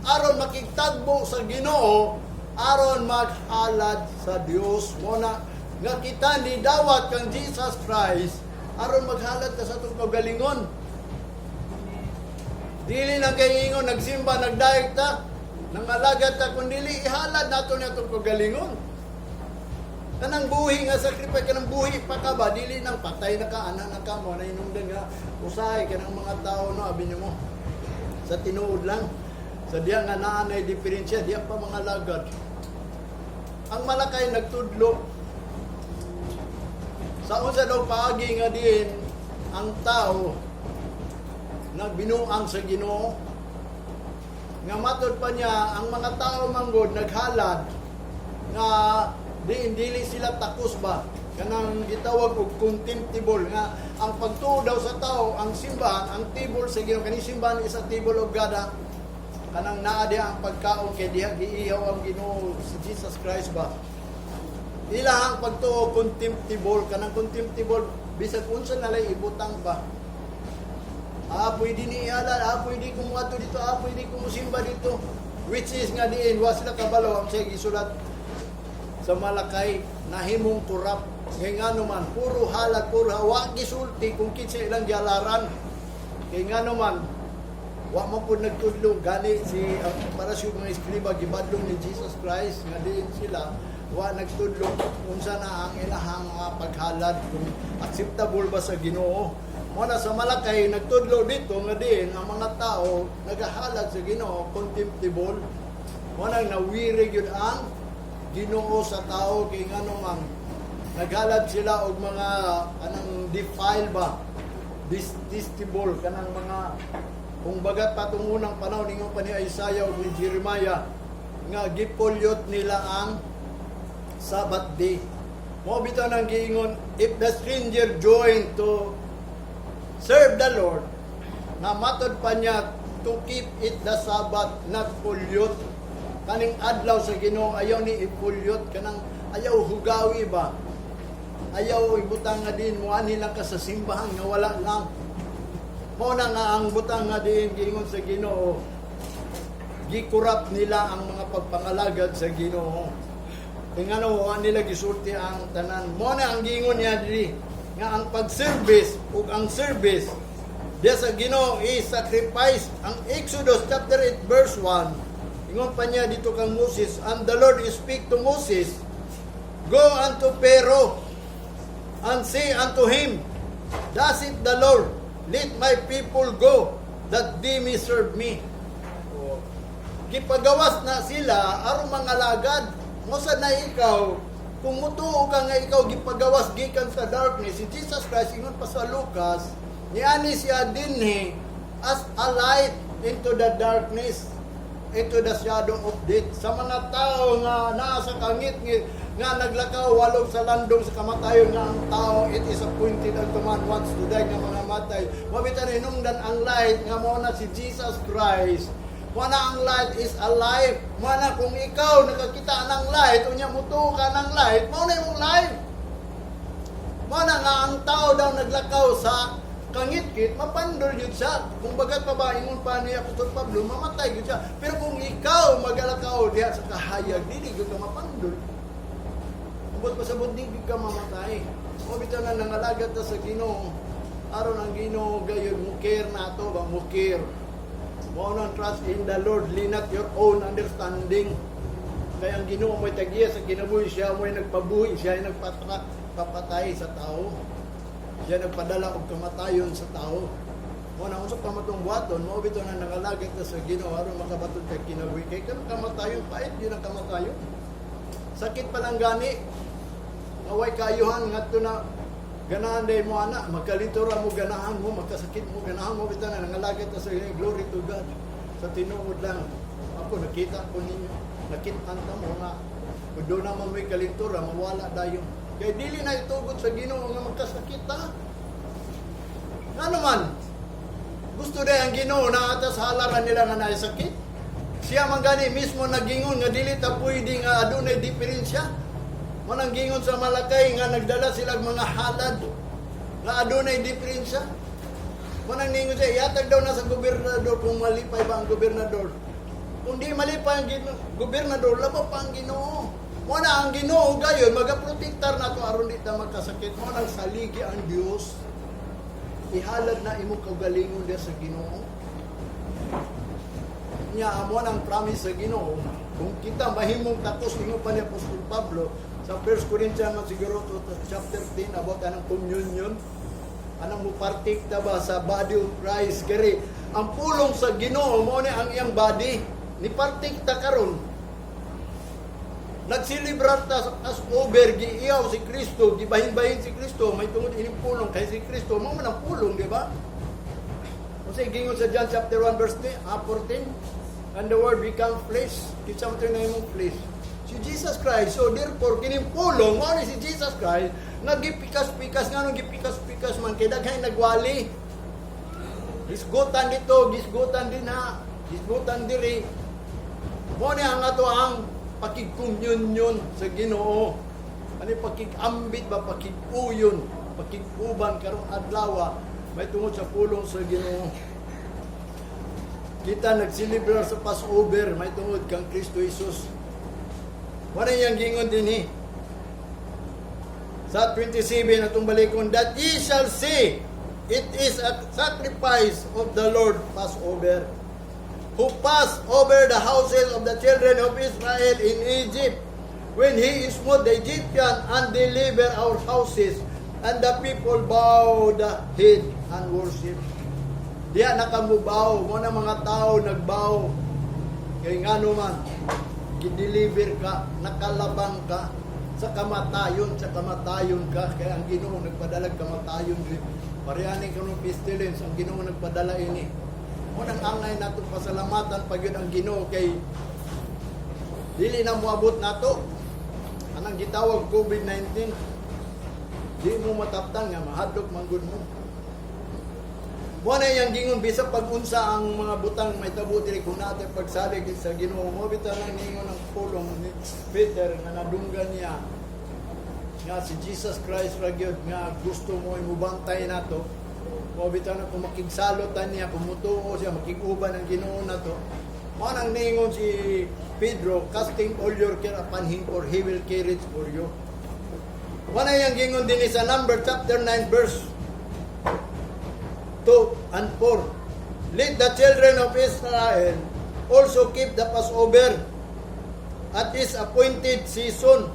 Aron makigtagbo sa Ginoo, aron maghalad sa Dios. Mao na nga kita ni dawat kang Jesus Christ aron maghalad ta sa atong kaugalingon. Dili lang kay ingon nagsimba, nagdayeg ta, nangalagad ta, kun dili ihalad nato ni atong kaugalingon. Kanang buhi nga sacrifice, kanang buhi pa ka ba, dili nang patay na ka, ana na ka mo, na hinungdan nga usahay kanang mga tao, no, abi nimo sa tinuod lang. Sa diya nga naa nay diferensya, diya pa mga lagad. Ang Malakay nagtudlo sa unsa daw paagi nga diin ang tao nagbinuang sa Ginoo. Nga matod pa niya, ang mga tao manggod naghalad nga diin dili sila takos ba, kanang gitawag og contemptible, nga ang pagtuo daw sa tao, ang simbahan, ang table sa Ginoo, kani simbahan is a table of God, ah. Kanang naa diha ang pagkaon kay diha giihaw ang Ginoo si Jesus Christ ba. Ilahang pagtuo contemptible, kanang contemptible, bisag unsa na lay ibutang ba. Ah, pwede ni ihalal, ah, pwede ko muadto dito, ah, pwede ko musimba dito. Which is nga diin, wa sila kabalo ang siya gisulat sa Malakay, nahimong corrupt. Ngay nga naman, puro halad, puro wa gisulti kung kinsa ilang gialaran. Kay nga naman, wa mo po nagtudlo gani si para sa mga eskriba, gibadlong ni Jesus Christ nga diin sila wa nagtudlo unsa na ang ilahang paghalad, kung acceptable ba sa Ginoo. Mo na sa Malakay nagtudlo dito nga diin ang mga tao nagahalad sa Ginoo contemptible. Mo nang nawiri gyud ang Ginoo sa tao kay ngano man naghalad sila og mga anang defile ba, detestable, kanang mga kung bagat patong unang panahon, ningon pa ni Isaiah ug ni Jeremiah nga gipollute nila ang Sabbath day. Mo bitaw nang giingon, if the stranger join to serve the Lord, nga matod pa niya to keep it the Sabbath, not pollute. Kaning adlaw sa Ginoo ayaw ni i-pollute, kanang ayaw hugawi ba. Ayaw ibutang nga din mo ani lang ka sa simbahan nga wala lang. Mao na nga ang butang nga diin giingon sa Ginoo, gikurap nila ang mga pagpangalagad sa Ginoo. Kaya nga no, wa nila gisulti ang tanan. Mao na ang giingon niya diri nga ang pag-service ug ang service diya sa Ginoo is sacrifice. Ang Exodus chapter 8 verse 1, ingon pa niya dito kang Moses, "And the Lord speak to Moses, 'Go unto Pharaoh and say unto him, Thus saith the Lord, let my people go, that they may serve me.'" O, gipagawas na sila aron mangalagad. Mo sa na ikaw, kung mutuo ka nga ikaw gipagawas gikan sa darkness, si Jesus Christ, ingon pa sa Lucas, niani siya dinhi as a light into the darkness, into the shadow of death. Sa mga tao nga naa sa kangit nga naglakaw walog sa landong sa kamatayon, nga ang tao, it is appointed unto man once to die, nga mga matay. Mabita na hinungdan ang light nga mao na si Jesus Christ. Mao na ang light is alive. Mao na kung ikaw nakakita ng light, unya mutuo ka ng light, mao na imong life. Mao na nga ang tao daw naglakaw sa kangitngit, mapandol yun siya. Kung bagat pa ba, ingon pa ni Apostol Pablo, mamatay yun siya. Pero kung ikaw magalakaw diha sa kahayag, dili gyud ka mapandol. Ubot pa sa di gyud ka mamatay. O bitaw na nangalagad ta sa Ginoo, aron ang Ginoo gayud mukir nato ba, mukir. Mao nang trust in the Lord, lean not your own understanding. Kaya ang Ginoo mo'y tagiya sa kinabuhi, siya mo'y nagpabuhi, siya ay nagpapatay sa tao. Siya nagpadala og kamatayon sa tao. Mao na unsa pa matong buhaton, mao bitaw na nangalagad ta sa Ginoo aron makabaton kay kinabuhi. Kay kanang kamatayon, pait yun ang kamatayon. Sakit pa lang gani. Nga way kaayuhan ngadto na ganahan day mo ana, magkalintura mo, ganahan mo, magkasakit mo, ganahan mo. Bitaw na nangalagad ta sa Ginoo, glory to God. Sa tinuod lang, ako nakita ko ninyo, nakita ta mo nga kung doon naman may kalintura, mawala dayon. Kaya dili na itugot sa Ginoo nga magkasakit ta. Nga naman, gusto day ang Ginoo na atas halaran nila nga naay sakit. Siya man gani mismo nagingon nga dili ta pwede nga adunay diferensya. Manang gingon sa Malakay nga nagdala sila og mga halad nga adunay diferensya. Manang ningon siya, ihatag daw na sa gobernador kung malipay ba ang gobernador. Kung di malipay ang gobernador, labaw pa ang Ginoo. Mo na ang Ginoo gayon magaprotektar nato aron di ta magkasakit. Mo nang saligi ang Dios. Ihalad na imong kaugalingon diya sa Ginoo. Nya amo nang promise sa Ginoo kung kita mahimong takos. Ingon pa ni Apostol Pablo sa 1 Corinthians man siguro to, chapter 10, about anang communion, anang mupartik ta ba sa body of Christ. Kiri ang pulong sa Ginoo mo ni ang iyang body, ni partik ta karon, nagselebrar ta sa Passover, giiyaw si Kristo, gibahin-bahin si Kristo may tungod ining pulong, kay si Kristo mao man ang pulong, di ba? Kasi gingon sa John chapter 1 verse 14, "And the Word become flesh." Kinsa man na imong flesh? Si Jesus Christ. So therefore, kining pulong, mao ni si Jesus Christ, nga gipikas-pikas. Nga nung gipikas-pikas man, kay daghay nagwali. Gisgutan dito, gisgutan din ha, gisgutan diri. Mao ni ang ato ang pakigkommunyon sa Ginoo. Ano yung pakigambit ba, pakig-uyon, pakig-uban karong adlaw may tungod sa pulong sa Ginoo. Kita nagselebrar sa Passover may tungod kang Kristo Jesus. Wala yang gingon dinhi. Sa 27 atong balikon, "That ye shall see it is a sacrifice of the Lord Passover, who passed over the houses of the children of Israel in Egypt when he smote the Egyptian and deliver our houses. And the people bowed the head and worship." Diya nakamubaw, mo na mga tao nagbaw. Kay ngano man, gideliver ka, nakalabang ka sa kamatayon ka. Kaya ang Ginoo nagpadalag kamatayon diri. Parehaning kanong pestilence, ang Ginoo nagpadala ini. Mo nang angay nato pasalamatan pag yun ang Ginoo kay dili na moabot nato. Anang gitawag COVID-19, di mo mataptan nga mahadlok manggod mo. Mo na iyang gingon, bisag pag-unsa ang mga butang may tabo diri, kung natin pagsalig sa Ginoo mo bitaw nang ningon ang pulong ni Peter nga nadunggan niya nga si Jesus Christ ra gyud nga gusto mo imubantay nato. Mo bitaw na kung makigsalo ta niya, kung mutuo siya, makig-uban ang Ginoo nato. Mo nang ningon si Pedro, "Casting all your care upon him, for he will carry it for you." Mo na iyang gingon din sa Number chapter 9 verse 2 and 4. "Let the children of Israel also keep the Passover at its appointed season."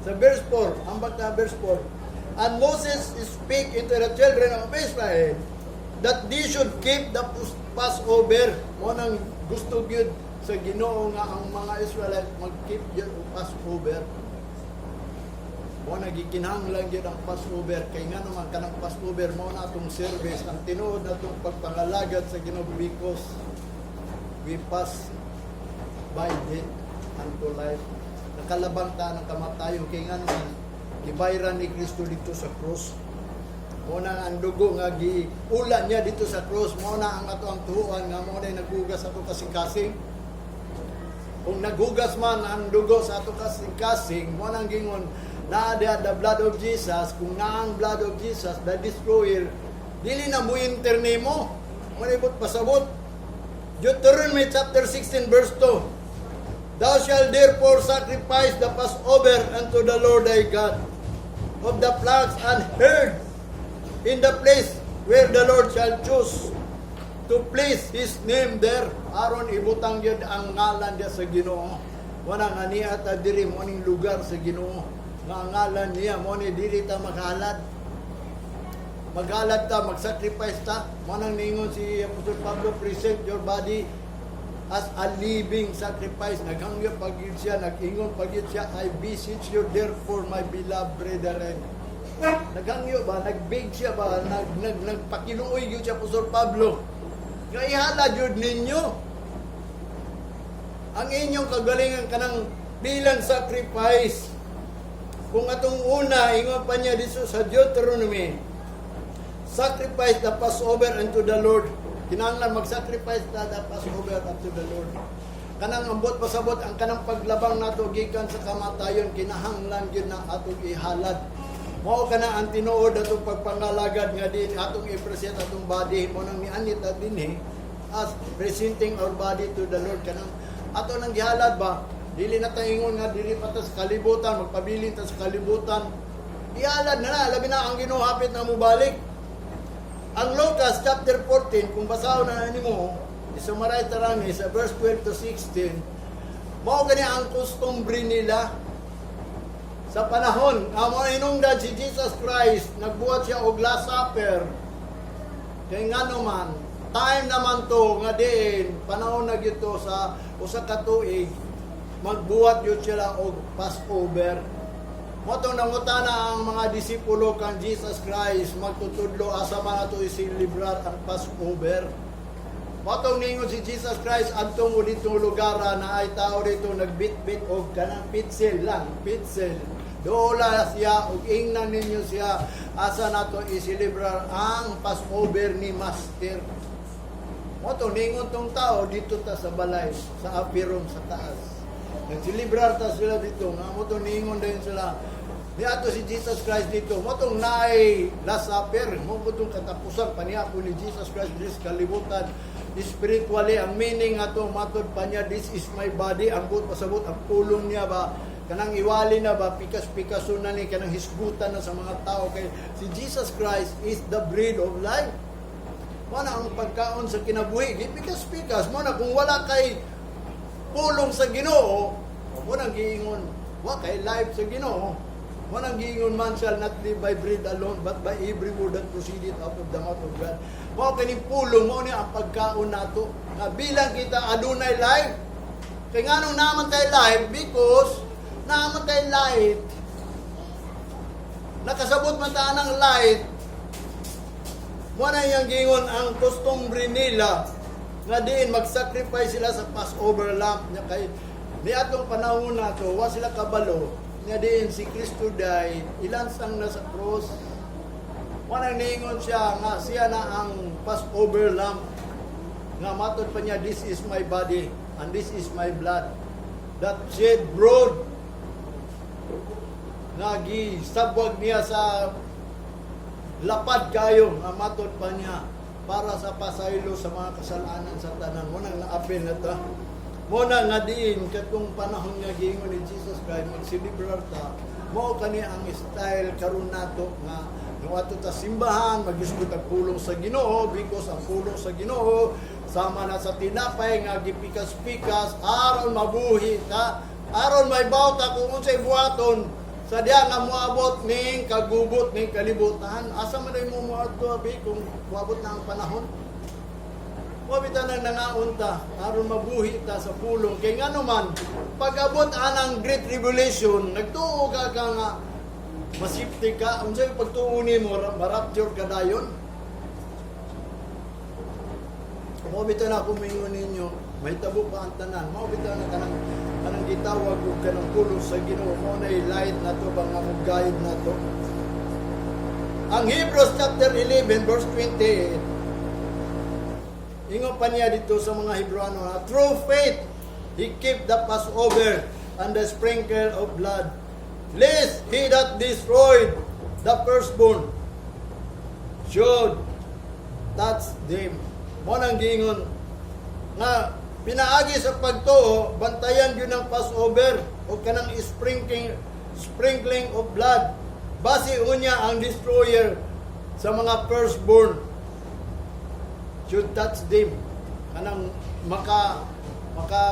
Sa verse 4, ang bata verse 4. "And Moses speak unto the children of Israel that they should keep the Passover." Mo nang gusto gyud sa Ginoo nga ang mga Israelite mag-keep gyud og Passover. Mo na gikinahanglan gyud ang Passover kay ngano man kanang Passover mo na atong service, ang tinuod natong pagpangalagad sa Ginoo, because we pass by death unto life. Nakalabang ta ng kamatayon kay ngano man gibayran ni Kristo dito sa cross. Mo na ang dugo nga giula niya dito sa cross, mo na ang ato ang tuhuan nga mo na naghugas ato kasing-kasing. Kung naghugas man ang dugo sa ato kasing-kasing, mo nang gingon na the blood of Jesus, kung naa ang blood of Jesus, the destroyer, dili na mo enter nimo. Mo na ibot pasabot. Deuteronomy chapter 16 verse 2. "Thou shalt therefore sacrifice the Passover unto the Lord thy God of the flocks and herd in the place where the Lord shall choose to place His name there." Aron ibutang gyud ang ngalan diya sa Ginoo. Wala nga niya ta diri, mo ning lugar sa Ginoo. Nga ang ngalan niya mo ni diri ta maghalad. Maghalad ta, magsacrifice ta. Mo nang ningon si Apostol Pablo, "Present your body as a living sacrifice." Naghangyo pag yun siya, nag-ingon pag yun siya, "I beseech you therefore, my beloved brethren." Naghangyo ba, nagbig siya ba, nagpakiluoy yun siya, Apostol Pablo. Nga ihalad yun ninyo ang inyong kagalingan kanang bilang sacrifice. Kung atong una, ingon pa niya dito sa Deuteronomy, "Sacrifice the Passover unto the Lord." Kinahanglan mag-sacrifice ta the Passover unto the Lord. Kanang ambot pasabot ang kanang paglabang nato gikan sa kamatayon, kinahanglan gyud na atong ihalad. Mao kana ang tinuod atong pagpangalagad nga din atong i-present atong body. Mo nang nianit ta dinhi as presenting our body to the Lord, kanang Ato nang gihalad ba, dili na ta ingon nga dili pa ta sa kalibutan, magpabilin ta sa kalibutan. Ihalad na na, labi na ang Ginoo hapit na mobalik. Ang Lucas chapter 14, kung basahon na nimo, isumaray tarani sa verse 12 to 16, mao gani ang kostumbre nila sa panahon nga mo hinungdan si Jesus Christ, nagbuhat siya og Last Supper. Kay ngano man, time naman to nga diin panahon na gyud to sa usa ka tuig, magbuhat gyud sila og Passover. Mao tong nangutana ang mga disipulo kang Jesus Christ, "Magtutudlo, asa man ato iselebrar ang Passover?" Mao tong ningon si Jesus Christ, "Adto mo dito lugar na ay tao dito nagbitbit og kanang pitsil lang, pitsil. Dola siya ug ingnan ninyo siya asa nato iselebrar ang Passover ni Master." Mao tong ningon tong tao, "Dito ta sa balay, sa upper room sa taas." Nagselebrar ta sila dito, nga mao tong ningon din sila. Niadto si Jesus Christ dito, mao tong naay Last Supper, mao tong katapusan paniako ni Jesus Christ this kalibutan. Spiritually, ang meaning ato matod pa niya, "This is my body," ang buot pasabot, ang pulong niya ba, kanang iwali na ba, pikas-pikaso na ni, kanang hisgutan na sa mga tao, kay si Jesus Christ is the bread of life. Mao na ang pagkaon sa kinabuhi, gipikas-pikas, mao na kung wala kay pulong sa Ginoo, mo nang giingon, wa kay life sa Ginoo. Mo nang giingon, "Man shall not live by bread alone, but by every word that proceedeth out of the mouth of God." Mao kining pulong, mao ni ang pagkaon nato. Nga bilang kita adunay life. Kay nganong naman tay life? Because naman tay light. Nakasabot man ta ng light. Mo na iyang giingon ang kostumbre nila nga diin mag-sacrifice sila sa Passover lamb nya, kay ni atong panahon na to wa sila kabalo nga diin si Kristo died, ilansang na sa cross. Wa nang niingon siya nga siya na ang Passover lamb, nga matod pa niya, "This is my body and this is my blood that shed broad," nga gisabwag niya sa lapad kayo, nga matod pa niya, para sa pasaylo sa mga kasalanan sa tanan. Mo nang naapil na ta, mo na nga diin katong panahon nga giingon ni Jesus Christ magselebrar ta, mao kani ang style karon nato nga no ato ta simbahan, magisgot ang pulong sa Ginoo, because ang pulong sa Ginoo sama na sa tinapay nga gipikas-pikas aron mabuhi ta, aron may ta kung unsay buhaton sa diya nga moabot ning kagubot ning kalibutan. Asa man ay mo moadto abi kung moabot na ang panahon? Wa bitaw nang nangaon ta aron mabuhi ta sa pulong. Kay ngano man, pag-abot anang Great Tribulation, nagtuo ka ka nga masipti ka, unsay pagtuo nimo, ma-rapture ka dayon? Mao bitaw na ako mingon ninyo, mahitabo pa ang tanan. Mao bitaw na kanang gitawag og kanang pulong sa Ginoo, mao na light nato ba nga mo guide nato. Ang Hebrews chapter 11 verse 28, ingon pa niya dito sa mga Hebreano na through faith he kept the Passover and the sprinkle of blood, lest he that destroyed the firstborn should touch them. Mo nang giingon nga pinaagi sa pagtuo, bantayan gyud ng Passover o kanang sprinkling of blood. Basi unya ang destroyer sa mga firstborn should touch them. Kanang maka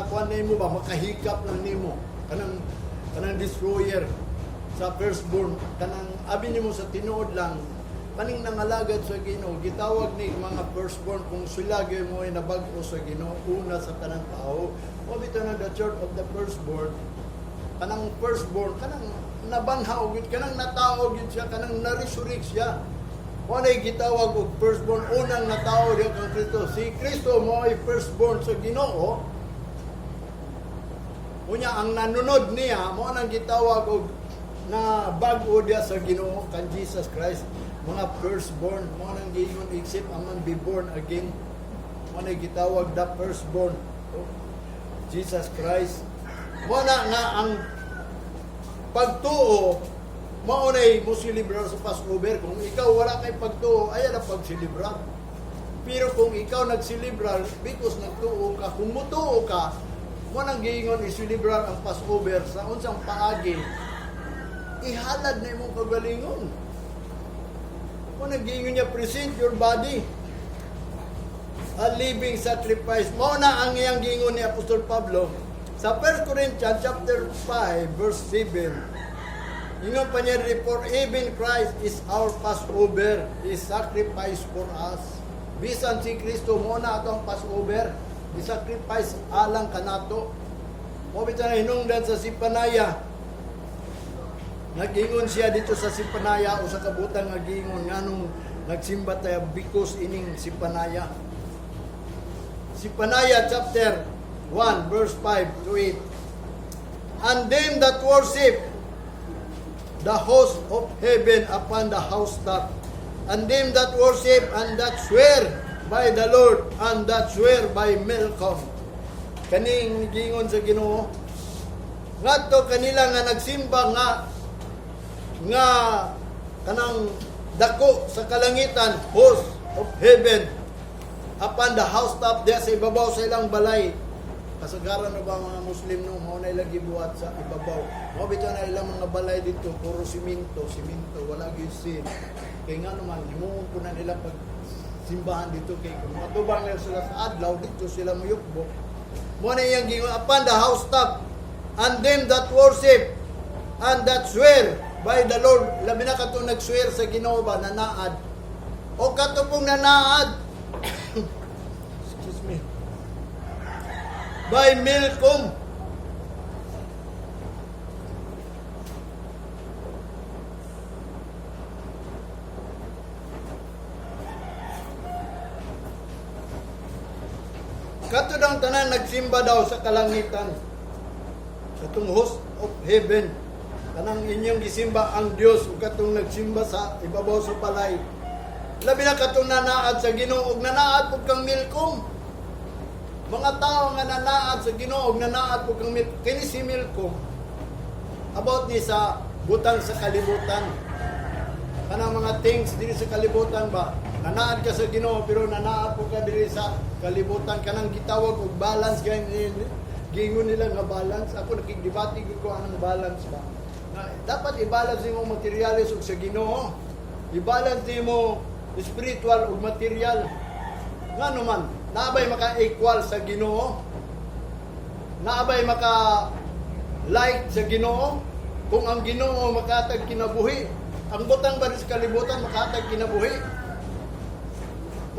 kuan nimo ba, makahikap lang nimo kanang destroyer sa firstborn. Kanang abi nimo sa tinuod lang, kaning nangalagad sa Ginoo, gitawag ni mga firstborn kung sila gyud mo ay nabag-o sa Ginoo una sa tanang tao. O bitaw na the church of the firstborn, kanang firstborn, kanang nabanhaw gyud, kanang natao gyud siya, kanang na-resurrect siya. Mo na gitawag og firstborn, unang natao diha kang Kristo. Si Kristo mo ay firstborn sa Ginoo. Unya ang nanunod niya mo nang gitawag og na bag-o diha sa Ginoo kan Jesus Christ, mga firstborn. Mo nang giingon, "Except a man be born again." Mo na gitawag the firstborn of Jesus Christ. Mo na nga ang pagtuo mao nay mo celebrar sa Passover. Kung ikaw wala kay pagtuo, ay na pagselebrar. Pero kung ikaw nagselebrar because nagtuo ka, kung mutuo ka, Mo nang giingon iselebrar ang Passover sa unsang paagi, ihalad na imong kagalingon. Mo nang giingon niya, "Present your body a living sacrifice." Mao na ang iyang giingon ni Apostol Pablo sa 1 Corinthians chapter 5 verse 7. Ingon pa niya, "For even Christ is our Passover, He sacrifice for us." Bisan si Kristo mo na atong Passover, i-sacrifice alang kanato. Mo bitaw na hinungdan sa Zephaniah. Nag-ingon siya dito sa Zephaniah o sa kabutang nga giingon nganong nagsimba tayo because ining Zephaniah. Zephaniah chapter 1 verse 5 to 8. "And them that worship the host of heaven upon the housetop, and them that worship and that swear by the Lord, and that swear by Milcom." Kaning giingon sa Ginoo ngadto kanila nga nagsimba nga kanang dako sa kalangitan, host of heaven, upon the housetop, diya sa ibabaw sa ilang balay. Kasagaran na ba mga Muslim, no, mao na ilang gibuhat sa ibabaw. Mao bitaw na ilang mga balay dito puro simento, simento, wala gyud sin. Kay nga naman himuon po na nila pag simbahan dito kay kung matubang nila sila sa adlaw dito sila muyukbo. Mo na iyang giingon, "Upon the housetop, and them that worship and that swear by the Lord." Labi na katong nag-swear sa Ginoo ba, nanaad. O kato pong nanaad, excuse me, by Milcom. Kato daw tanan nagsimba daw sa kalangitan. Katong host of heaven. Kanang inyong gisimba ang Dios ug katong nagsimba sa ibabaw sa balay. Labi na katong nanaad sa Ginoo ug nanaad pud kang Milcom. Mga tao nga nanaad sa Ginoo ug nanaad pud kang Milcom. Kini si Milcom about ni sa butang sa kalibutan. Kanang mga things diri sa kalibutan ba? Nanaad ka sa Ginoo pero nanaad po ka diri sa kalibutan, kanang gitawag og balance, gay giingon nila nga balance. Ako nakigdebate gyud ko anong balance ba. Na, dapat i-balance nimo materialis ug sa Ginoo. I-balance nimo spiritual ug material. Ngano man, naabay maka-equal sa Ginoo? Naabay maka like sa Ginoo? Kung ang Ginoo makatag kinabuhi, ang butang ba sa kalibutan makatag kinabuhi?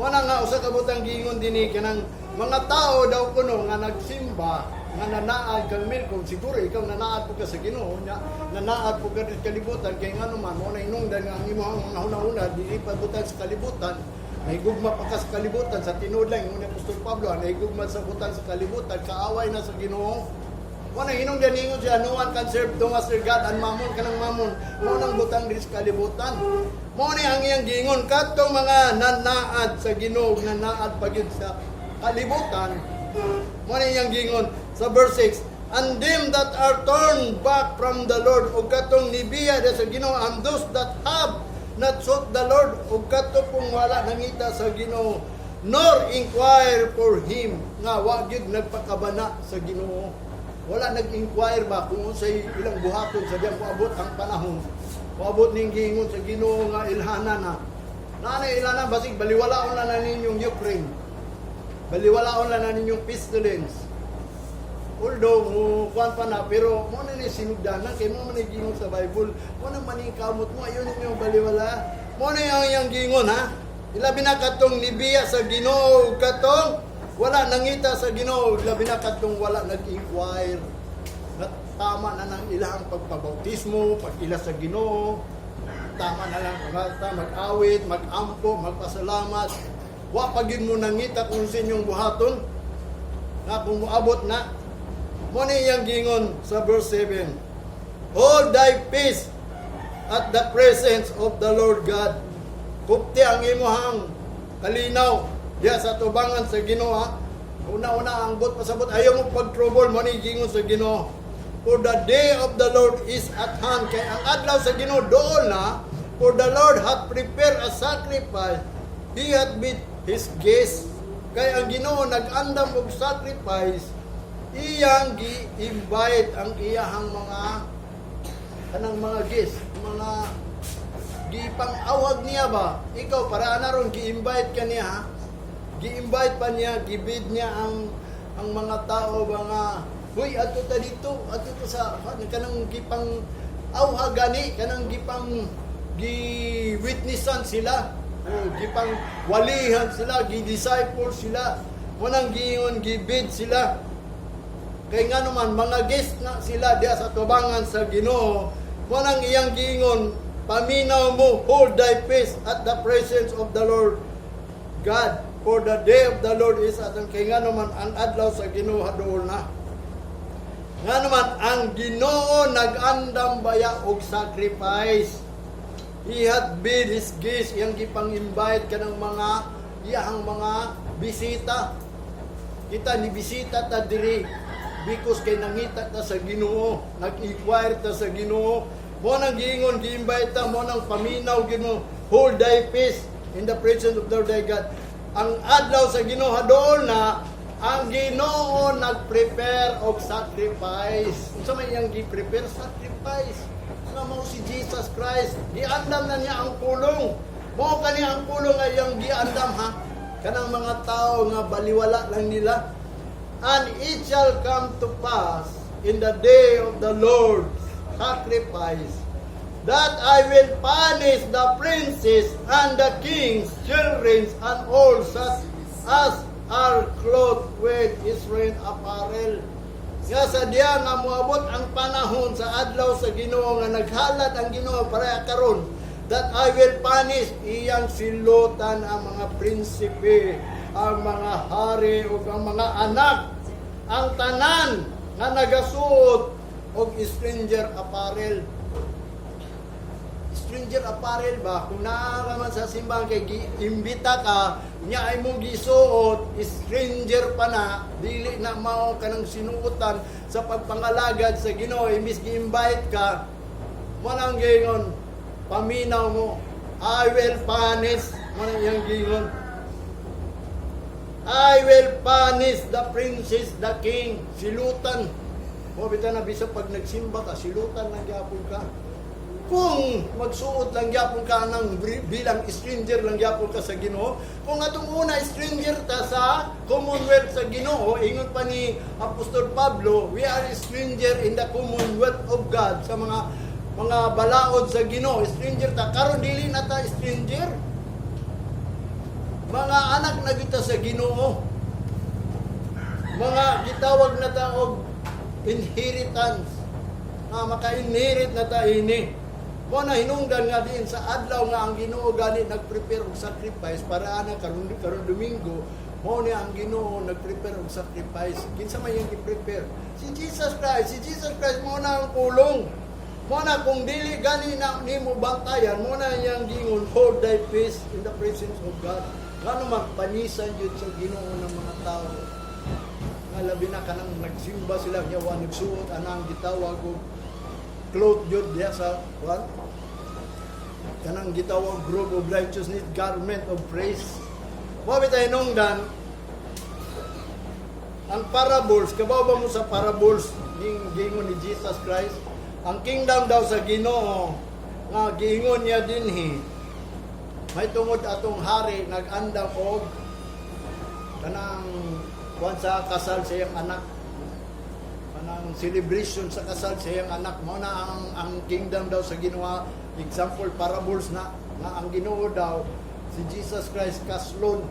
Wala nga usa ka butang giingon dinhi, kanang mga tao daw kuno nga nagsimba nga nanaad kang Milcom. Siguro ikaw nanaad po ka sa Ginoo nya nanaad po ka sa kalibutan, kay ngano man mo na hinungdan nga ang imong mga hunahuna dili pa butang sa kalibutan, nahigugma pa ka sa kalibutan. Sa tinuod lang, ingon ni Apostol Pablo, ang nahigugma sa butang sa kalibutan kaaway na sa Ginoo. Wala hinungdan ningon siya, "No one can serve two master, God and mammon." Kanang mammon mo nang butang diri sa kalibutan. Mo ni ang iyang giingon kadtong mga nanaad sa Ginoo, nanaad pa gyud sa kalibutan. Mo ni iyang giingon sa verse 6, "And them that are turned back from the Lord," ug katong nibiya sa Ginoo, "and those that have not sought the Lord," ug kato pong wala nangita sa Ginoo, "nor inquire for him," nga wa gyud nagpakabana sa Ginoo. Wala nag-inquire ba kung unsay ilang buhaton sa diyang moabot ang panahon. Moabot ning giingon sa Ginoo nga ilhana na. Naa na ilhana, basig baliwalaon na na ninyong Ukraine. Baliwalaon na na ninyong pestilence. Although mo kuan pa na, pero mo na ni sinugdanan kay mo man ni giingon sa Bible. Mo na man ni kamot mo ayon ninyong baliwala. Mo na yung iyang giingon, ha. Ilabi na katong nibiya sa Ginoo, katong wala nangita sa Ginoo, labi na katong wala nag-inquire. Na tama na nang ilang pagpabautismo, pag-ila sa Ginoo, tama na lang basta mag-awit, mag-ampo, magpasalamat. Wa pa gyud mo nangita kung sa inyong buhaton. Nga kung moabot na, mo ni iyang giingon sa verse 7. "Hold thy peace at the presence of the Lord God." Kupti ang imuhang kalinaw diya sa tubangan sa Ginoo, ha. Una-una ang but pasabot ayaw mo pag-trouble, mo ni giingon sa Ginoo. "For the day of the Lord is at hand." Kay ang adlaw sa Ginoo dool na. "For the Lord hath prepared a sacrifice. He hath made his guest." Kay ang Ginoo nag-andam og sacrifice. Iyang gi-invite ang iyahang mga kanang mga guest, mga gipang-awhag niya ba? Ikaw, para na ron, gi-invite ka niya, ha? Gi-invite pa niya, gibid niya ang mga tao ba nga, "Huy, adto ta dito, adto ta sa," kanang gipang awhag gani, kanang gipang gi-witnessan sila, o gipang walihan sila, gi-disciple sila, munang giingon, gibid sila. Kay nga naman, mga guest na sila diya sa tubangan sa Ginoo. Munang iyang giingon, "Paminaw mo, hold thy peace at the presence of the Lord God, for the day of the Lord is at hand." Kay nga naman, ang adlaw sa Ginoo hadool na. Nga naman, ang Ginoo nag-andam baya og sacrifice. He hath bid his guests, iyang gipang-invite kanang mga iyang mga bisita. Kita ni bisita ta diri because kay nangita ta sa Ginoo, nag-inquire ta sa Ginoo. Mo nang giingon, gi-invite ta mo nang paminaw Ginoo, hold thy peace in the presence of the Lord thy God. Ang adlaw sa Ginoo hadool na, ang Ginoo nag-prepare og sacrifice. Unsa may iyang gi-prepare? Sacrifice. Nga mao si Jesus Christ. Giandam na niya ang pulong. Mao kani ang pulong nga iyang giandam, ha. Kanang mga tao nga baliwala lang nila. And it shall come to pass in the day of the Lord's sacrifice that I will punish the princes and the king's children and all such as are clothed with strange apparel. Nga sa diya nga moabot ang panahon sa adlaw sa Ginoo nga naghalad ang Ginoo para karon, that I will punish, iyang silutan ang mga prinsipe, ang mga hari ug ang mga anak, ang tanan nga nagasuot og stranger apparel. Stranger apparel ba? Kung naa ka man sa simbahan kay giimbita ka nya ay mong gisuot, stranger pa na, dili na mao kanang sinuotan sa pagpangalagad sa Ginoo imbis gi-invite ka. Mo nang giingon, paminaw mo, I will punish. Mo nang iyang giingon, I will punish the princes, the king, silutan. Mo bitaw na bisa pag nagsimba ka, silutan lang gyapon ka. Kung magsuot lang gyapon ka ng bilang stranger lang gyapon ka sa Ginoo, kung atong una stranger ta sa commonwealth sa Ginoo, ingon pa ni Apostol Pablo, we are stranger in the commonwealth of God, sa mga balaod sa Ginoo, stranger ta. Karon dili na ta stranger. Mga anak na kita sa Ginoo. Mga gitawag na ta og inheritance. Nga maka-inherit na ta ini. Mo na hinungdan nga diin sa adlaw nga ang Ginoo gani nag-prepare og sacrifice para ana karon Domingo, mo ni ang Ginoo nag-prepare og sacrifice. Kinsa may iyang gi-prepare? Si Jesus Christ. Si Jesus Christ mo na ang pulong. Mo na kung dili gani na nimo bantayan, mo na iyang gingon, hold thy peace in the presence of God. Ngano man panisan jud sa Ginoo ng mga tao. Nga labi na kanang nagsimba sila nya wa nagsuot anang gitawag og cloth jud diha sa what? Kanang gitawag robe of righteousness, garment of praise. Wa bitay nungdan ang parables, kabaw ba mo sa parables ning giingon ni Jesus Christ? Ang kingdom daw sa Ginoo nga giingon niya dinhi may tungod atong hari nag-andam og kanang kuan sa kasal sa iyang anak, kanang celebration sa kasal sa iyang anak. Mo na ang kingdom daw sa Ginoo, example parables na nga ang Ginoo daw si Jesus Christ kaslon.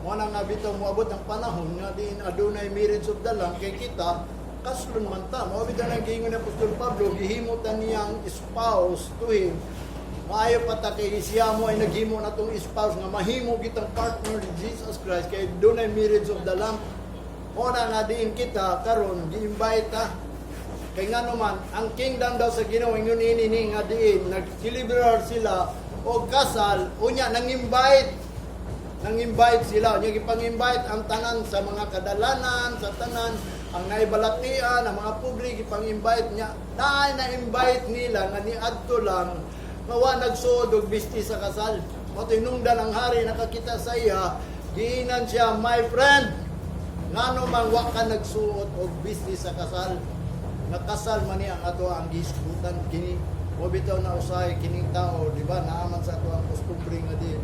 Mo na nga bitaw moabot ang panahon nga diin adunay marriage of the Lamb kay kita kaslon man ta. Mao bitaw nang giingon ni Apostol Pablo, gihimo ta niyang spouse to him. Maayo pa ta kay siya mo ay naghimo na tong spouse nga mahimo kitang partner ni Jesus Christ kay dunay marriage of the Lamb. Mo na nga diin kita karon gi-invite ta. Kay nga naman, ang kingdom daw sa Ginoo ingon ini ni nga diin nag-celebrar sila og kasal, unya nang-invite sila, unya gipang-invite ang tanan sa mga kadalanan, sa tanan ang naibalatian, ang mga pobre gipang-invite niya. Na na-invite nila nga niadto lang nga wa nagsuod og bisti sa kasal. Mo tinungdan ang hari nakakita sa iya, giinan siya, "My friend, Ngano man wa ka nagsuot og bisti sa kasal? Nakasal man ni ang ato ang gisgutan kini mo bitaw na usahay kining tao, di ba? Naaman sa ato ang kostumbre nga din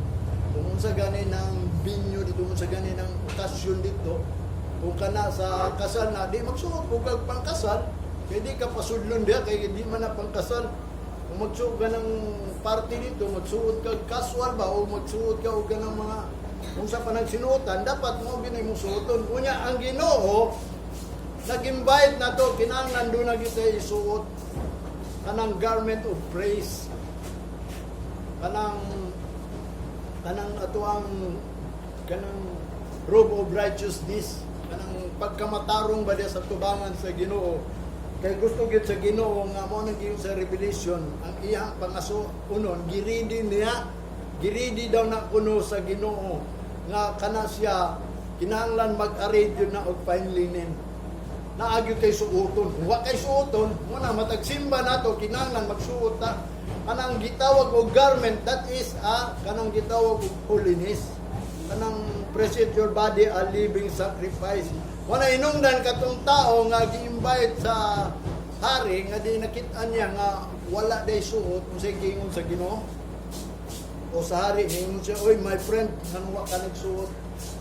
kung unsa gani ng binyo dito, unsa gani ng okasyon dito, kung kana sa kasal na, di magsuot og kag pangkasal kay di ka pasudlon diha kay di man na pangkasal. Kung magsuot ka ng party dito, magsuot ka casual ba o magsuot ka og kanang mga kung sa panagsinuotan, dapat mo ginay mong suoton. Unya ang Ginoo nag-invite na to, kinahanglan doon na kita isuot kanang garment of praise, kanang ato ang kanang robe of righteousness, kanang pagkamatarong ba diya sa tubangan sa Ginoo, kay gusto gyud sa Ginoo nga mo nang giyon sa Revelation ang iyang pangaso unon giridi niya, giridi daw na kuno sa Ginoo nga kana siya kinahanglan mag-array yun na og fine linen. Naagyo kay suoton. Kung wa kay suoton, mo na matag simba nato kinahanglan magsuot ta kanang gitawag og garment, that is a kanang gitawag og holiness, kanang present your body a living sacrifice. Wala inungdan katong tao nga gi-invite sa hari nga di nakit-an niya nga wala day suot, kung say giingon sa Ginoo o sa hari, ningon siya, "Oy, my friend, nganong wa ka nagsuot?"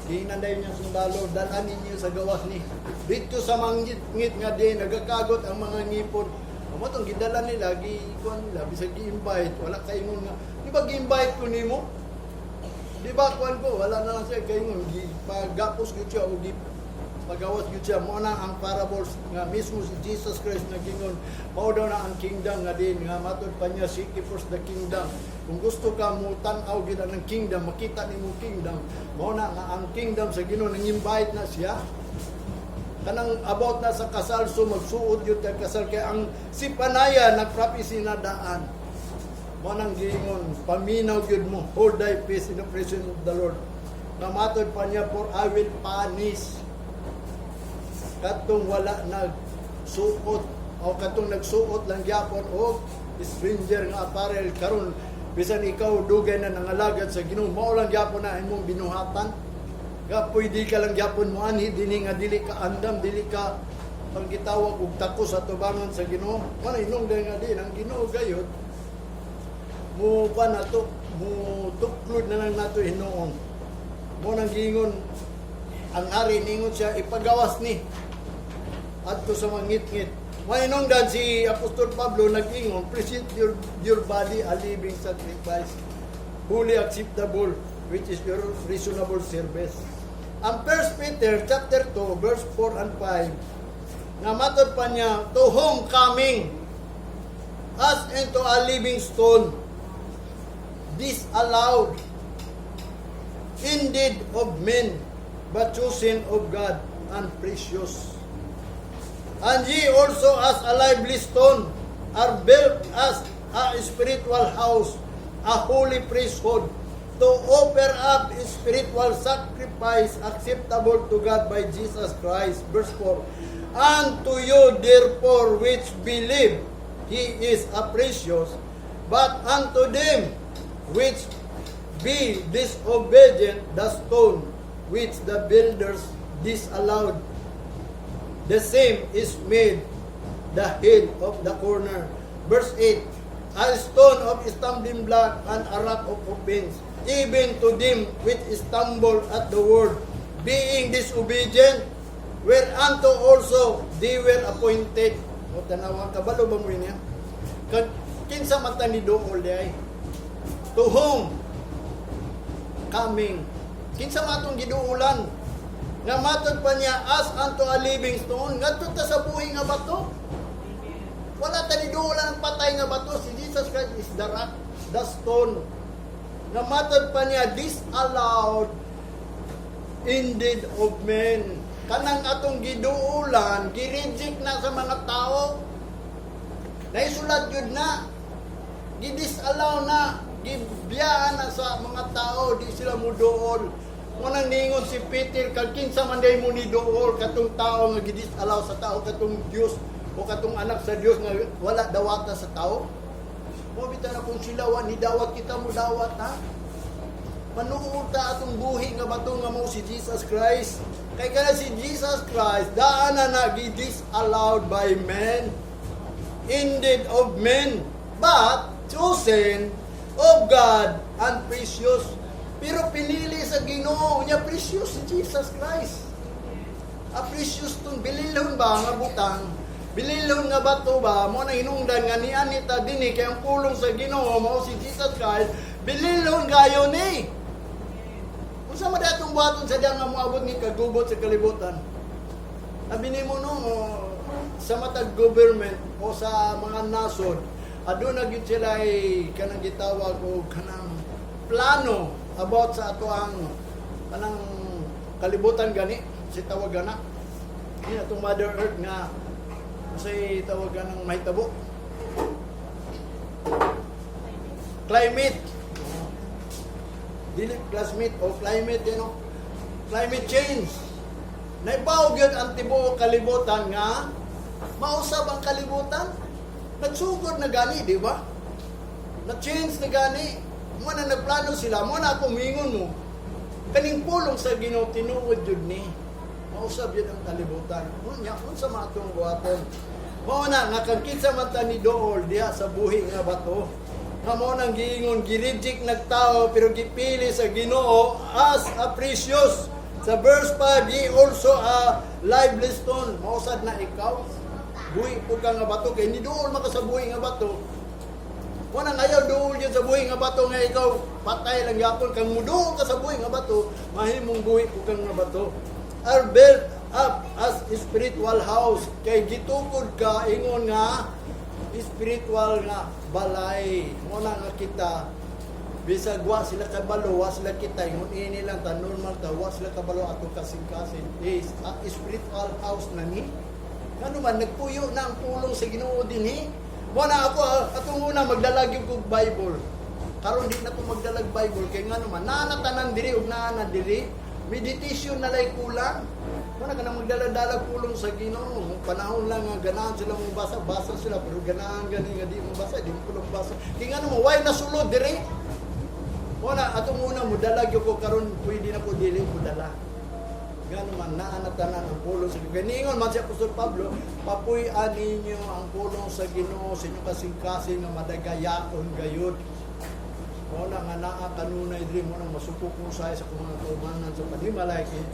Giingnan dayon niya sundalo, "Dal-an ninyo sa gawas ni dito sa mangit nga di nagakagot ang mga ngipon." Amo tong gidala nila, gi kuan nila, bisag gi-invite, wala kaingon nga, "Di ba gi-invite ko nimo? Di ba kuan ko?" Wala na lang siya kaingon, gi pagapos gyud siya o gi pagawas gyud siya. Mo na ang parables nga mismo si Jesus Christ nagingon, mao daw na ang kingdom nga din nga matud pa niya, "Seek ye first the kingdom." Kung gusto ka mo tan-aw gyud ang kingdom, makita nimo kingdom, mao na nga ang kingdom sa Ginoo, nang-invite na siya kanang about na sa kasal, so magsuot yun kay kasal kay ang si Panaya nagprophecy na daan. Mo nang giingon, "Paminaw gyud mo, hold thy peace in the presence of the Lord." Nga matod pa niya, "For I will punish katong wala nagsuot o katong nagsuot lang gyapon og stranger nga apparel." Karon bisan ikaw dugay na nangalagad sa Ginoo, mao lang gyapon na imong binuhatan nga pwede ka lang gyapon mo anhi dinhi nga dili ka andam, dili ka panggitawag og takos sa tubangan sa Ginoo. Mo na inungdan nga din ang Ginoo gayud mo pa nato, mo tuklod na lang nato hinuon. Mo nang giingon ang hari, ningon siya, "Ipagawas ni adto sa mangit-ngit." Mainungdan si Apostol Pablo nag-ingon, "Present your body a living sacrifice, holy acceptable, which is your reasonable service." Ang 1 Peter chapter 2 verse 4 and 5 nga matod pa niya, "To whom coming as into a living stone, disallowed indeed of men, but chosen of God and precious. And ye also as a lively stone are built as a spiritual house, a holy priesthood, to offer up a spiritual sacrifice acceptable to God by Jesus Christ." Verse 4. "Unto you therefore which believe he is a precious, but unto them which be disobedient, the stone which the builders disallowed, the same is made the head of the corner." Verse 8, "A stone of stumbling block and a rock of offense, even to them which stumble at the word, being disobedient, whereunto also they were appointed." O tanawa, kabalo ba mo niya? Kag kinsa man ta ni duol di ay? To whom coming. Kinsa man atong giduulan? Nga matod pa niya, "As unto a living stone," ngadto ta sa buhi nga bato. Wala ta ni duulan ang patay nga bato. Si Jesus Christ is the rock, the stone. Nga matod pa niya, "Disallowed indeed of men." Kanang atong giduulan, gi-reject na sa mga tao. Naisulat yun na. Gi-disallow na. Gibiyaan na sa mga tao. Di sila muduol. Munang ningon si Peter, kag kinsa man day mo ni duol katong tao nga gi-disallow sa tao, katong Dios o katong anak sa Dios nga wala dawata sa tao. Mo bitaw na kung sila wa ni dawat, kita mo dawat ha. Manuod ta atong buhi nga bato nga mao si Jesus Christ. Kay kana si Jesus Christ, daan na na disallowed by men, indeed of men, but chosen of God and precious. Pero pinili sa Ginoo niya, precious si Jesus Christ. A precious tong bililhon ba nga butang, bililhon nga bato ba, mo na hinungdan nga niani ta dinhi kay ang pulong sa Ginoo mao si Jesus Christ, bililhon kayo ni. Unsa man atong buhaton sa diyang nga moabot ni kagubot sa kalibutan? Abi nimo, no, sa matag government o sa mga nasod, aduna gyud sila ay kanang gitawag og kanang plano about sa ato ang kanang kalibutan gani, si tawag gana. Ini atong Mother Earth nga unsay tawag ganang mahitabo? Climate. Dili classmate o climate you know? Climate change. Naibaw gyud ang tibuok kalibutan nga mausab ang kalibutan. Nagsugod na gani, di ba? Na-change na gani. Mo na nagplano sila, mo na ako mingon mo. Kaning pulong sa Ginoo, tinuod jud ni. Mausab yun ang kalibutan. Unya, unsa man atong buhaton? Mao na nga kang kinsa man ta ni dool diha sa buhi nga bato. Nga mao nang giingon, gi-reject nagtao pero gipili sa Ginoo as a precious. Sa verse 5, "Ye also a lively stone." Mao sad na ikaw. Buhi po ka nga bato kay ni dool man ka sa buhi nga bato. Wala ngayon dool yun sa buhi nga bato nga ikaw patay lang yapon kang muduol ka sa buhi nga bato, mahimong buhi po kang nga bato. Are built up as spiritual house, kay gitukod ka ingon nga spiritual nga balay. Mo na nga kita, bisag wa sila kabalo, wa sila kita ingon ini lang ta, normal ta, wa sila kabalo atong kasing-kasing is a spiritual house na ni. Ngano man nagpuyo na ang pulong sa Ginoo dinhi. Mo na ako atong una magdalag yung kog Bible. Karon di na ko magdalag Bible kay ngano man naa na tanan diri ug naa na diri. Meditation na lay kulang. Mo na kanang magdala-dalag pulong sa Ginoo. Panahon lang nga ganahan sila mo basa, basa sila, pero ganahan gani nga di mo basa, di mo pulong basa. Kay ngano mo way nasulod diri. Mo na atong una mo dalag ko, karon pwede na ko dili mo dala. Gano man naa na tanan ang pulong sa Ginoo. Ganingon man si Apostol Pablo, "Papuy-an ninyo ang pulong sa Ginoo sa inyong kasing-kasing nga madagayaon gayud." Mo na nga naa kanunay diri, mo nang masuko ko sa sa kung mga kaumanan sa panimalay kay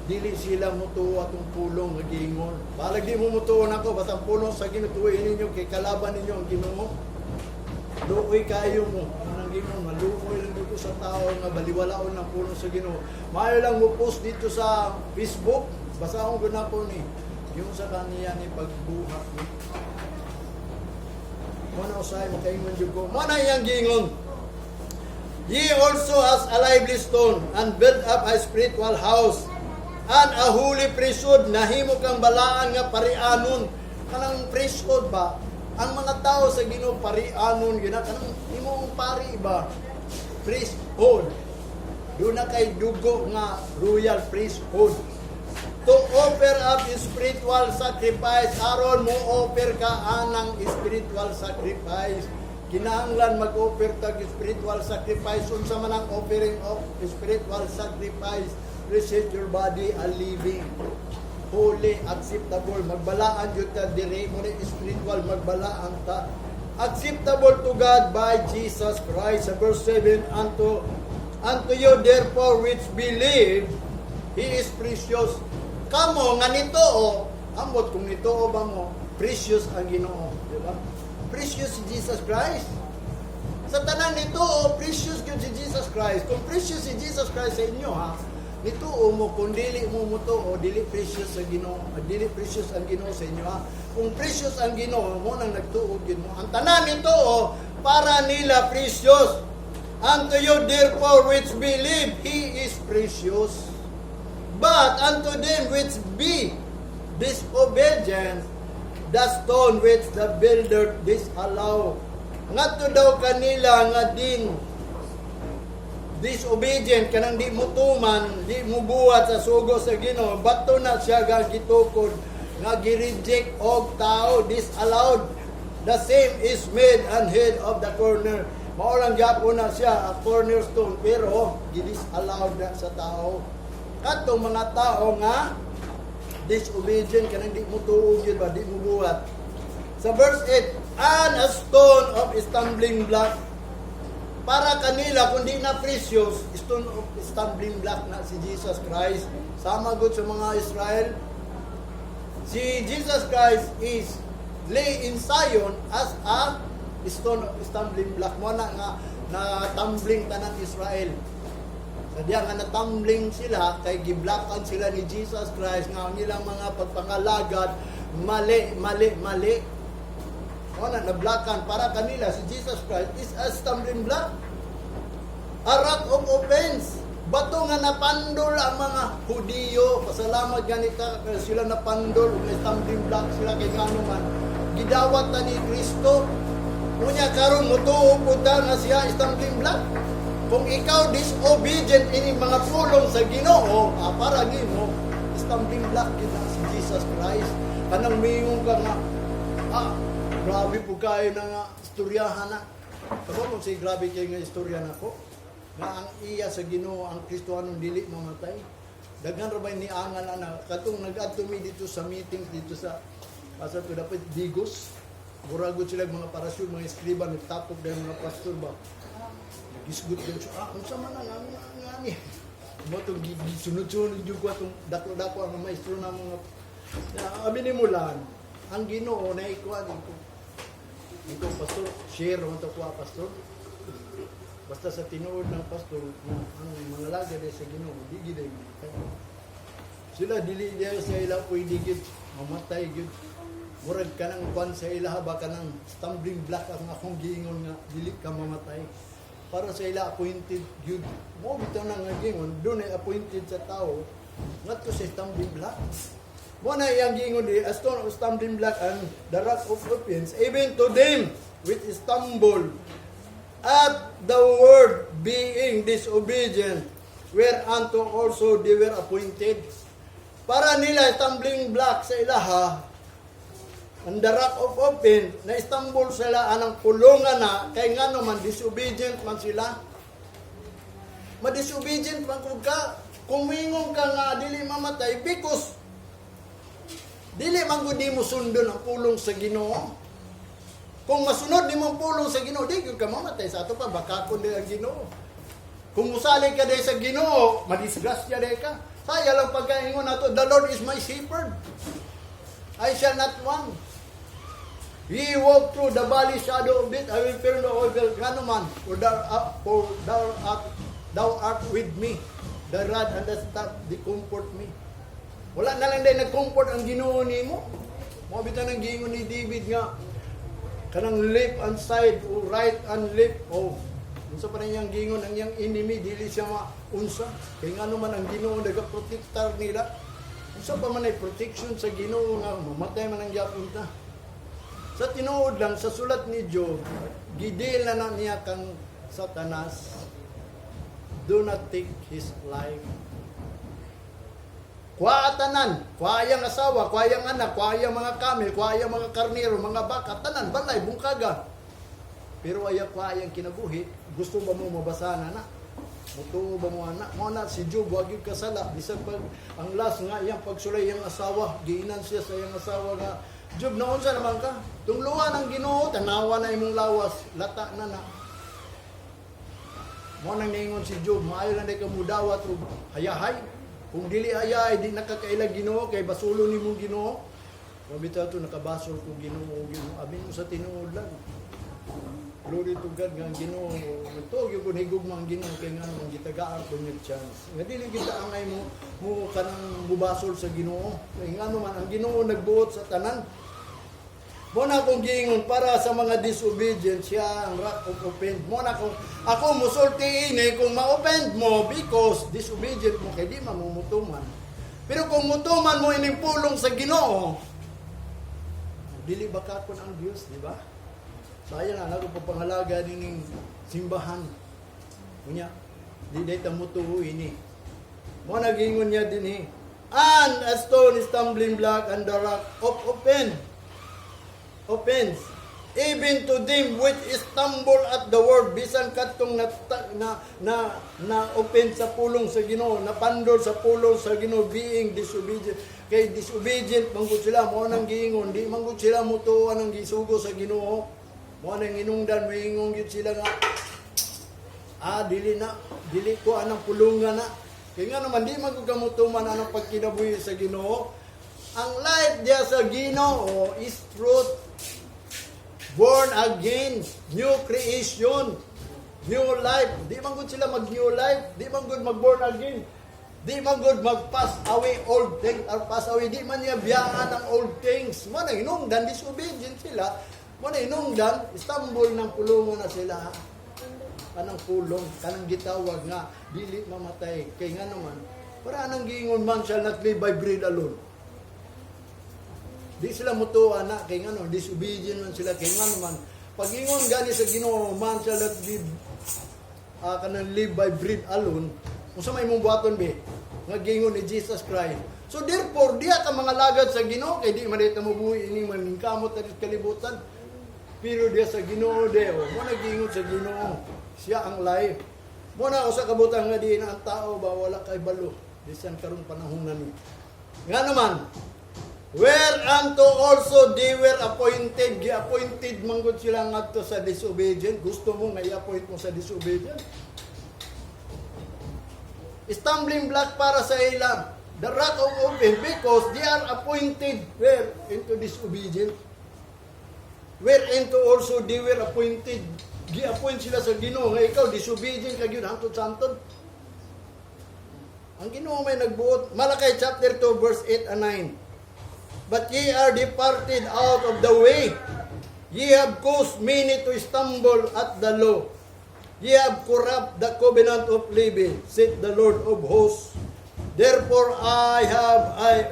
dili sila mutuo atong pulong nga giingon. Balag di mo mutuo nako, basta ang pulong sa Ginoo tuohin ninyo kay kalaban ninyo ang Ginoo. Luoy kayo mo. Anang Ginoo, maluoy lang dito sa tao nga baliwalaon ng pulong sa Ginoo. Maayo lang mo post dito sa Facebook. Basahon ko na po ni yung sa kaniya ni pagbuhat ni. Mo na usay makaingon jud ko. Mo na iyang giingon. "Ye also as a lively stone and build up a spiritual house and a holy priesthood," nahimo kang balaan nga parianon. Kanang priesthood ba? Ang mga tao sa Ginoo parianon gyud na, kanang imong pari ba? Priesthood. Doon na kay dugo nga royal priesthood. To offer up spiritual sacrifice, aron mo offer ka anang spiritual sacrifice. Kinahanglan mag-offer tag spiritual sacrifice. Unsa man ang offering of spiritual sacrifice? Present your body a living, holy, acceptable. Magbalaan jud ta diri mo ni spiritual, magbalaan ta. Acceptable to God by Jesus Christ. Sa verse 7, Unto you therefore which believe, He is precious." Kamo nga nito o, ambot kung nito o ba mo, precious ang Ginoo, di ba? Precious si Jesus Christ. Sa tanan nito, oh, precious gyud si Jesus Christ. Kung precious si Jesus Christ sa inyo ha, nito o mo, kung dili mo mutuo, dili precious sa Ginoo, dili precious ang Ginoo sa inyo ha. Kung precious ang Ginoo, mo nang nagtuo gyud mo. Ang tanan nito oh, para nila precious. "Unto you therefore which believe, He is precious. But unto them which be disobedient, the stone which the builder disallow." Ngadto daw kanila nga din disobedient, kanang di mo tuman, di mo buhat sa sugo sa Ginoo, bato na siya nga gitukod nga gi-reject og tao, disallowed. The same is made and head of the corner. Mao lang gyapon na siya a cornerstone, pero gi-disallowed na sa tao. Katong mga tao nga disobedient, kanang di mo tuo gyud ba, di mo buhat. Sa verse 8, and a stone of stumbling block. Para kanila, kung di na precious, stone of stumbling block na si Jesus Christ. Sama gud sa mga Israel. Si Jesus Christ is lay in Zion as a stone of stumbling block. Mo na nga na tumbling tanan Israel. Sa diya nga natumbling sila kay giblakan sila ni Jesus Christ nga ang ilang mga pagpangalagad mali, mali, mali. Mo na nablakan. Para kanila, si Jesus Christ is a stumbling block. A rock of offense. Bato nga napandol ang mga Hudiyo. Pasalamat ganita kay sila napandol ug stumbling block sila kay ngano man gidawat ta ni Kristo. Unya karon mutuo pud ta nga siya stumbling block. Kung ikaw disobedient ini mga pulong sa Ginoo, para nimo stumbling block gid na si Jesus Christ. Kanang mingon ka nga, grabe po kayo na nga istoryahan na. Kamo mo say grabe kayo nga istorya nako. Nga ang iya sa Ginoo ang Kristohanon dili mamatay. Daghan ra ba ni angal ana katong nag-adto mi dito sa meetings dito sa asa to dapat Digos. Muragot sila mga parasyon, mga eskriba, nagtapok dahil mga pastor ba. Nagisgot din siya, unsa man ang nga ni. Mo tong sunod-sunod jud ko atong dako-dako ang maestro na mga na, abi ni Mulan, ang Ginoo na ikuan ko. Ito, pastor, share mo to kuha, pastor. Basta sa tinuod ng pastor, nga ang mga laga sa Ginoo, di gid ay mamatay. Sila dili diya sa ila pwede gid mamatay gid. Murag kanang kwan sa ila ba, kanang stumbling block ang akong giingon nga dili ka mamatay. Para sa ila appointed gyud. Mo bitaw na nga giingon, doon ay appointed sa tao ngadto sa stumbling block. Mo na iyang giingon di a stone of stumbling block and the rock of offense, even to them which stumble at the word, being disobedient, whereunto also they were appointed. Para nila stumbling block sa ilaha ang the rock of offense, na stumble sila anang pulungan na kay ngano man disobedient man sila. Ma-disobedient man kung ka kung ka nga dili mamatay because dili man gud mo sundon ang pulong sa Ginoo. Kung masunod nimo ang pulong sa Ginoo, di gyud ka mamatay. Sa ato pa baka kun ang Ginoo. Kung musali ka dahil sa Ginoo, madisgrasya dahil ka. Saya lang pagkaingon nato, "The Lord is my shepherd. I shall not want. He walk through the valley shadow of death, I will fear no evil." Ngano man, for thou art with me. The rod and the staff, they comfort me. Wala na lang din nag-comfort ang Ginoo nimo. Mo bitaw nang giingon ni David nga kanang left and side o right and left, oh, unsa pa na iyang giingon, ang iyang enemy dili siya maunsa kay ngano man ang Ginoo nagaprotektar nila. Unsa pa man ay protection sa Ginoo nga mamatay man ang gyapon ta? Sa tinuod lang, sa sulat ni Job, gidil na na niya kang Satanas, "Do not take his life." Kuha tanan, kuha yang asawa, kuha yang anak, kuha yang mga camel, kuha yang mga karnero, mga baka, tanan, balay, bungkaga. Pero ayaw kuha yang kinabuhi. Gusto ba mo mabasa na na? Mutuo ba mo ana? Mo na si Job, wag yung kasala. Bisan pag ang last nga iyang pagsulay iyang asawa, giinan siya sa iyang asawa nga, "Job, naunsa naman ka? Tungluan ang Ginoo, tanawa na imong lawas, lata na na." Mo nang ningon si Job, "Maayo lang day ka mudawat og hayahay. Kung dili hayahay, di nakakaila Ginoo kay basulo nimo Ginoo." Mabitaw to nakabasol ko Ginoo, Ginoo. Abi mo sa tinuod lang. Glory to God nga ang Ginoo. Nagtuo gyud ko higugma ang Ginoo kay nga naman gitagaan ko niya chance. Nga dili kita angay mo mo kanang mubasol sa Ginoo. Kay ngano man ang Ginoo nagbuot sa tanan. Mo na akong giingon, para sa mga disobedient siya ang rock of offense. Mo na kung ako musulti ini, kung ma-offend mo because disobedient mo kay di mamumutuman. Pero kung mutuman mo ining pulong sa Ginoo, dili ba kakon ang Dios, di ba? Sayang na ako pagpangalaga nining simbahan. Unya, di day ta mutuo ini. Mo na giingon niya dinhi. And a stone stumbling block and the rock of offense. Even to them which stumble at the word, bisan kadtong na na na, na open sa pulong sa Ginoo, napandol sa pulong sa Ginoo, being disobedient, kay disobedient man gud sila. Mao nang giingon, di man gud sila mutuo ang gisugo sa Ginoo. Mao nang hinungdan, moingon gyud sila nga, "Ah, dili na, dili ko anang pulungan na." Kay nga naman di man gud kamutuman anang pagkinabuhi sa Ginoo. Ang life diya sa Ginoo is truth, born again, new creation, new life. Di man gud sila mag new life, di man gud mag born again. Di man gud mag pass away old things or pass away. Di man niya biyaan ang old things. Mo na hinungdan, disobedient sila. Mo na hinungdan, stumble ng pulungan na sila. Kanang pulong, kanang gitawag nga, dili mamatay. Kay nga naman, para anang giingon, "Man shall not live by bread alone." Di sila mutuwa na kay ngano, disobedient man sila. Kay nga naman, pag-ingon gani sa Ginoo, "Man shall not live kanang live by bread alone," unsa may imong buhaton be? Nga giingon ni Jesus Christ. So therefore, diha ka mga lagad sa Ginoo kay di man dito mabuhi ini maningkamot na kalibutan. Pero diha sa Ginoo de, oh, mo na giingon sa Ginoo, siya ang life. Mo na usa ka butang nga di na ang tao ba wala kay balo bisan karong panahon na ni. Nga naman, whereunto also they were appointed, gi-appointed manggod sila ngadto sa disobedient. Gusto mo nga i-appoint mo sa disobedient? Stumbling block para sa ila. The rock of offense, because they are appointed where? Into disobedience. Whereunto also they were appointed. Gi-appoint sila sa Ginoo nga ikaw disobedient ka gyud hangtod sa hantod. Ang Ginoo may nagbuot. Malachi chapter 2 verse 8 and 9. But ye are departed out of the way. Ye have caused many to stumble at the law. Ye have corrupt the covenant of Levi, said the Lord of hosts. Therefore have I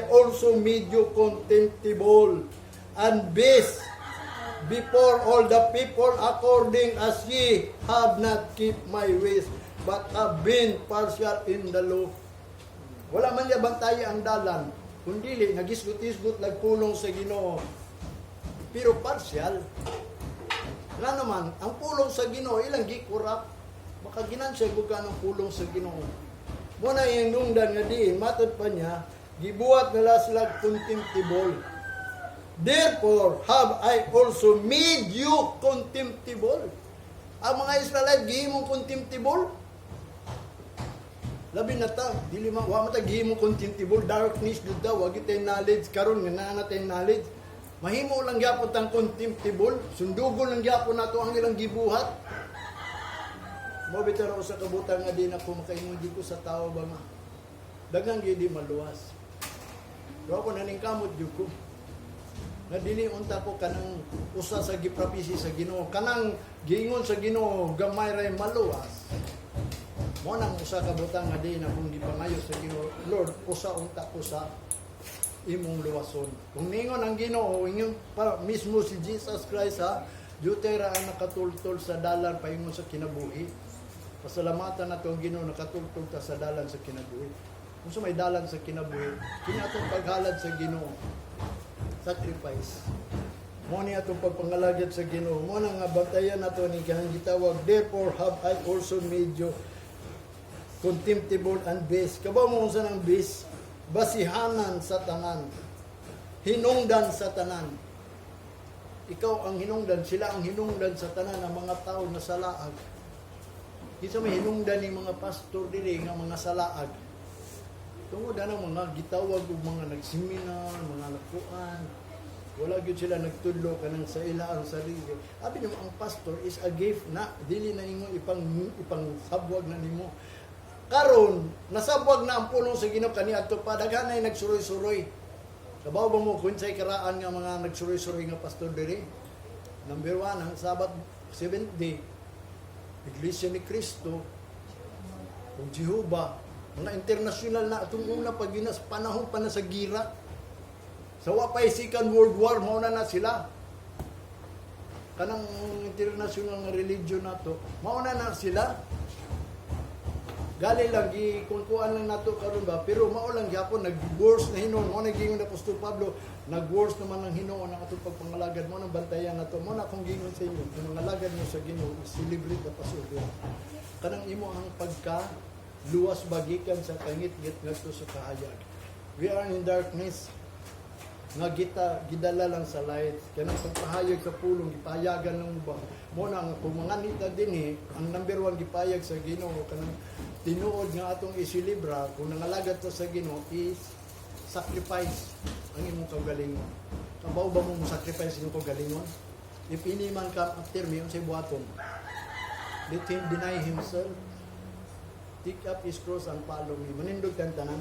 also made you contemptible and base before all the people, according as ye have not kept my ways, but have been partial in the law. Wala man niya bantay ang dalan. Kung dili, nagisgot-isgot nagpulong sa Ginoo. Pero partial. Nga naman, ang pulong sa Ginoo ilang gikurap. Makaginansya ko ka ng pulong sa Ginoo. Mo na yung nungdan nga diin, matod pa niya, gibuhat nila sila contemptible. Therefore, have I also made you contemptible. Ang mga Israelite, gihimong contemptible. Labi na ta, dili man wa man ta gihimo contemptible, darkness jud ta, wa gyud tay knowledge karon nga naa na tay knowledge. Mahimo lang gyapon tang contemptible, sundugon lang gyapon nato ang ilang gibuhat. Mo bitaw sa kabutang nga di na ko makaingon di ko sa tao ba nga daghang gyud di maluwas. Pero ako naningkamot jud ko nga dili unta ko kanang usa sa giprapisi sa Ginoo, kanang giingon sa Ginoo gamay ray maluwas. Mo nang usa ka butang nga di na kung gipangayo sa Ginoo, "Lord, usa unta ko sa imong luwason." Kung ningon ang Ginoo, ingon para mismo si Jesus Christ ha, diyutay ra ang nakatultol sa dalan paingon sa kinabuhi. Pasalamatan nato ang Ginoo, nakatultol ta sa dalan sa kinabuhi. Kung sa may dalan sa kinabuhi, kini atong paghalad sa Ginoo, sacrifice. Mo ni atong pagpangalagad sa Ginoo. Mo na nga bantayan nato ni kanang gitawag, "Therefore have I also made you contemptible and base." Kabaw mo unsa ng base? Basihanan sa tanan. Hinungdan sa tanan. Ikaw ang hinungdan, sila ang hinungdan sa tanan ng mga tao na salaag. Kinsa may hinungdan ni mga pastor dili nga mga salaag? Tungod ana mga gitawag og mga nagseminar, mga nakuan. Wala gyud sila nagtudlo kanang sa ila ang sarili. Abi nimo ang pastor is a gift na dili na ingon ipang ipang sabwag na nimo. Karon nasabwag na ang pulong sa Ginoo kaniadto pa, daghan nay nagsuroy-suroy. Kabaw ba mo kunsay karaan nga mga nagsuroy-suroy nga pastor diri? Number one, ang Sabbath, Seventh Day, Iglesia ni Cristo, ug Jehovah, mga international na atong una pag ginas panahon pa na sa gira. Sa wa pa'y Second World War, mao na na sila. Kanang international nga religion nato, mao na na sila. Gali lang gi kung kuan lang nato karon ba, pero mao lang gyapon nag-worse na hinuon. Mao na giingon ni Apostol Pablo, nag-worse naman ang hinuon ang atong pagpangalagad. Mao nang bantayan nato. Mao na akong giingon sa inyo, kung nangalagad mo sa Ginoo, celebrate the Passover. Kanang imo ang pagka luwas bagikan sa kangitngit ngadto sa kahayag. We are in darkness nga gita gidala lang sa light. Kanang pagpahayag sa pulong, gipahayagan lang ba mo na ang kung mga nita dinhi, ang number one gipahayag sa Ginoo, kanang tinuod nga atong isilibra kung nangalagad ta sa Ginoo, is sacrifice ang imong kaugalingon. Kabaw ba mo sacrifice imong kaugalingon? "If any man come after me," unsay buhaton? "Let him deny himself, take up his cross and follow me." Manindog tan tanan.